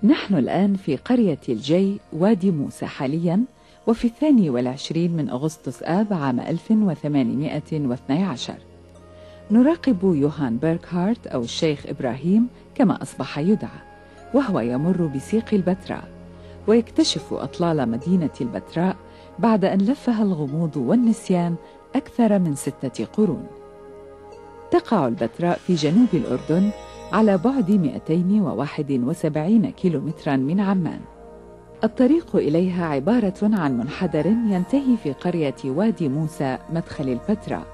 نحن الآن في قرية الجي وادي موسى حاليا، وفي 22 من أغسطس آب عام 1812. نراقب يوهان بيركهارت أو الشيخ إبراهيم كما أصبح يدعى، وهو يمر بسيق البتراء ويكتشف أطلال مدينة البتراء بعد أن لفها الغموض والنسيان أكثر من 6 قرون. تقع البتراء في جنوب الأردن على بعد 271 كيلومترا من عمان. الطريق إليها عبارة عن منحدر ينتهي في قرية وادي موسى مدخل البتراء،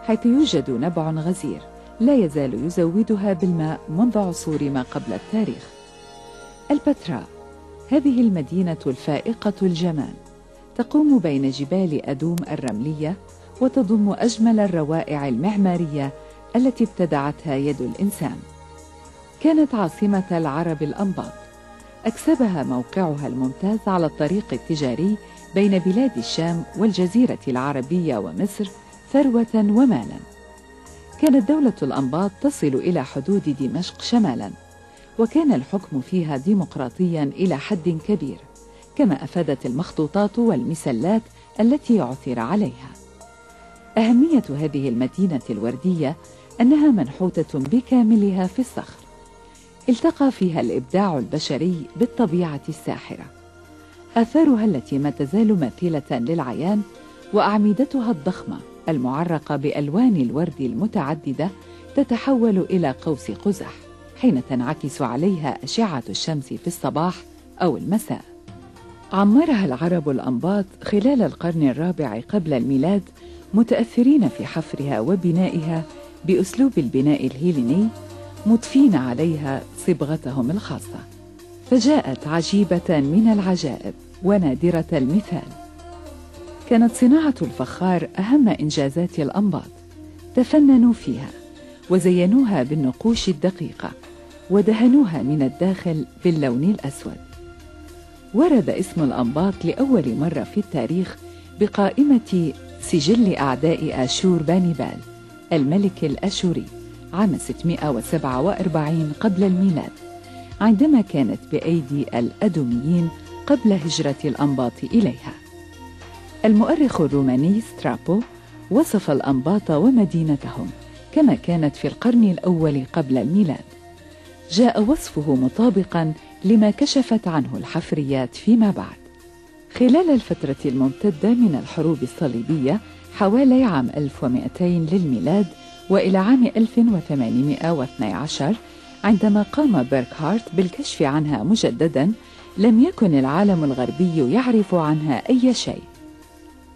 حيث يوجد نبع غزير لا يزال يزودها بالماء منذ عصور ما قبل التاريخ. البتراء هذه المدينة الفائقة الجمال تقوم بين جبال أدوم الرملية، وتضم أجمل الروائع المعمارية التي ابتدعتها يد الإنسان. كانت عاصمة العرب الأنباط، أكسبها موقعها الممتاز على الطريق التجاري بين بلاد الشام والجزيرة العربية ومصر ثروة ومالا. كانت دولة الأنباط تصل إلى حدود دمشق شمالا، وكان الحكم فيها ديمقراطيا إلى حد كبير، كما أفادت المخطوطات والمسلات التي عثر عليها. أهمية هذه المدينة الوردية أنها منحوتة بكاملها في الصخر، التقى فيها الإبداع البشري بالطبيعة الساحرة. آثارها التي ما تزال مثيلة للعيان وأعمدتها الضخمة المعرقة بألوان الورد المتعددة تتحول إلى قوس قزح حين تنعكس عليها أشعة الشمس في الصباح أو المساء. عمرها العرب الأنباط خلال القرن الرابع قبل الميلاد، متأثرين في حفرها وبنائها بأسلوب البناء الهيليني، مضفين عليها صبغتهم الخاصة، فجاءت عجيبة من العجائب ونادرة المثال. كانت صناعة الفخار أهم إنجازات الأنباط، تفننوا فيها وزينوها بالنقوش الدقيقة ودهنوها من الداخل باللون الأسود. ورد اسم الأنباط لأول مرة في التاريخ بقائمة سجل أعداء آشور بانيبال الملك الأشوري عام 647 قبل الميلاد، عندما كانت بأيدي الأدوميين قبل هجرة الأنباط إليها. المؤرخ الروماني سترابو وصف الأنباط ومدينتهم كما كانت في القرن الأول قبل الميلاد. جاء وصفه مطابقا لما كشفت عنه الحفريات فيما بعد. خلال الفترة الممتدة من الحروب الصليبية حوالي عام 1200 للميلاد وإلى عام 1812 عندما قام بيركهارت بالكشف عنها مجددا، لم يكن العالم الغربي يعرف عنها أي شيء.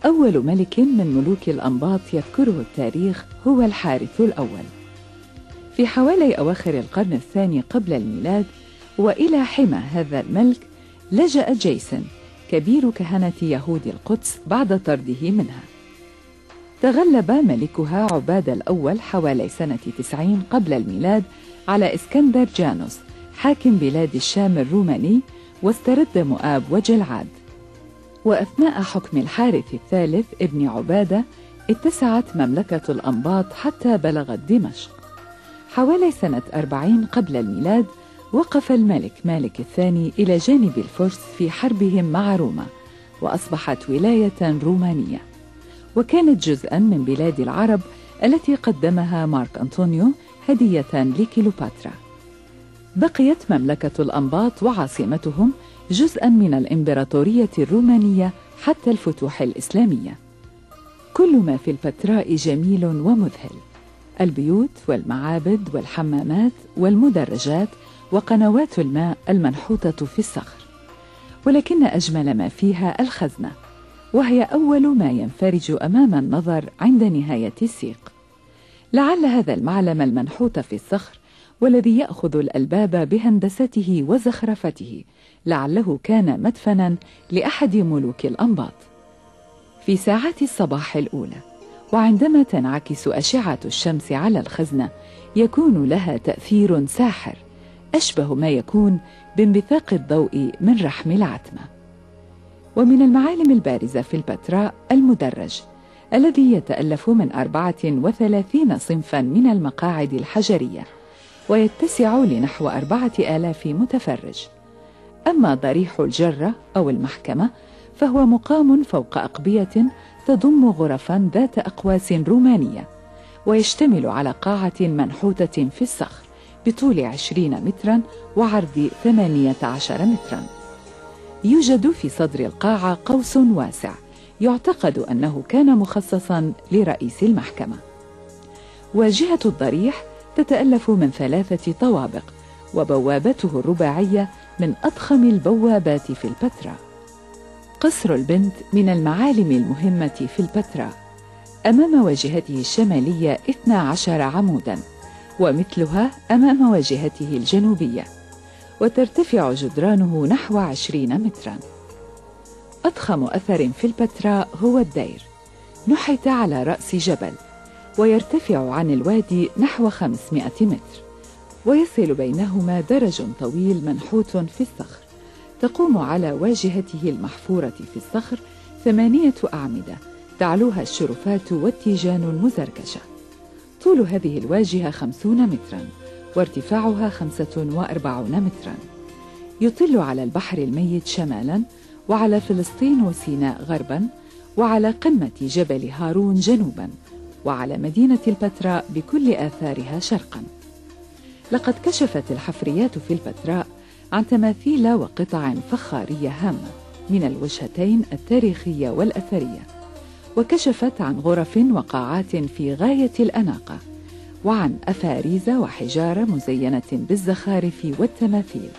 أول ملك من ملوك الأنباط يذكره التاريخ هو الحارث الأول في حوالي أواخر القرن الثاني قبل الميلاد، وإلى حمى هذا الملك لجأ جيسون كبير كهنة يهود القدس بعد طرده منها. تغلب ملكها عبادة الأول حوالي سنة 90 قبل الميلاد على إسكندر جانوس حاكم بلاد الشام الروماني، واسترد مؤاب وجلعاد. وأثناء حكم الحارث الثالث ابن عبادة اتسعت مملكة الأنباط حتى بلغت دمشق. حوالي سنة 40 قبل الميلاد وقف الملك مالك الثاني إلى جانب الفرس في حربهم مع روما، وأصبحت ولاية رومانية، وكانت جزءا من بلاد العرب التي قدمها مارك أنطونيو هدية لكليوباترا. بقيت مملكة الأنباط وعاصمتهم جزءا من الإمبراطورية الرومانية حتى الفتوح الإسلامية. كل ما في البتراء جميل ومذهل، البيوت والمعابد والحمامات والمدرجات وقنوات الماء المنحوتة في الصخر، ولكن أجمل ما فيها الخزنة، وهي أول ما ينفرج أمام النظر عند نهاية السيق. لعل هذا المعلم المنحوت في الصخر والذي يأخذ الألباب بهندسته وزخرفته لعله كان مدفنا لأحد ملوك الأنباط. في ساعات الصباح الأولى وعندما تنعكس أشعة الشمس على الخزنة يكون لها تأثير ساحر، أشبه ما يكون بانبثاق الضوء من رحم العتمة. ومن المعالم البارزة في البتراء المدرج الذي يتألف من 34 صنفا من المقاعد الحجرية، ويتسع لنحو 4000 متفرج. أما ضريح الجرة أو المحكمة فهو مقام فوق أقبية تضم غرفا ذات أقواس رومانية، ويشتمل على قاعة منحوتة في الصخر بطول 20 مترا وعرض 18 مترا. يوجد في صدر القاعة قوس واسع يعتقد أنه كان مخصصا لرئيس المحكمة. واجهة الضريح تتألف من 3 طوابق، وبوابته الرباعية من أضخم البوابات في البتراء. قصر البنت من المعالم المهمة في البتراء، أمام واجهته الشمالية 12 عموداً، ومثلها أمام واجهته الجنوبية، وترتفع جدرانه نحو 20 متراً. أضخم أثر في البتراء هو الدير، نحت على رأس جبل، ويرتفع عن الوادي نحو 500 متر، ويصل بينهما درج طويل منحوت في الصخر، تقوم على واجهته المحفورة في الصخر 8 أعمدة تعلوها الشرفات والتيجان المزركشة. طول هذه الواجهة 50 مترا وارتفاعها 45 مترا. يطل على البحر الميت شمالا، وعلى فلسطين وسيناء غربا، وعلى قمة جبل هارون جنوبا، وعلى مدينة البتراء بكل آثارها شرقا. لقد كشفت الحفريات في البتراء عن تماثيل وقطع فخارية هامة من الوجهتين التاريخية والأثرية، وكشفت عن غرف وقاعات في غاية الأناقة، وعن أفاريز وحجارة مزينة بالزخارف والتماثيل.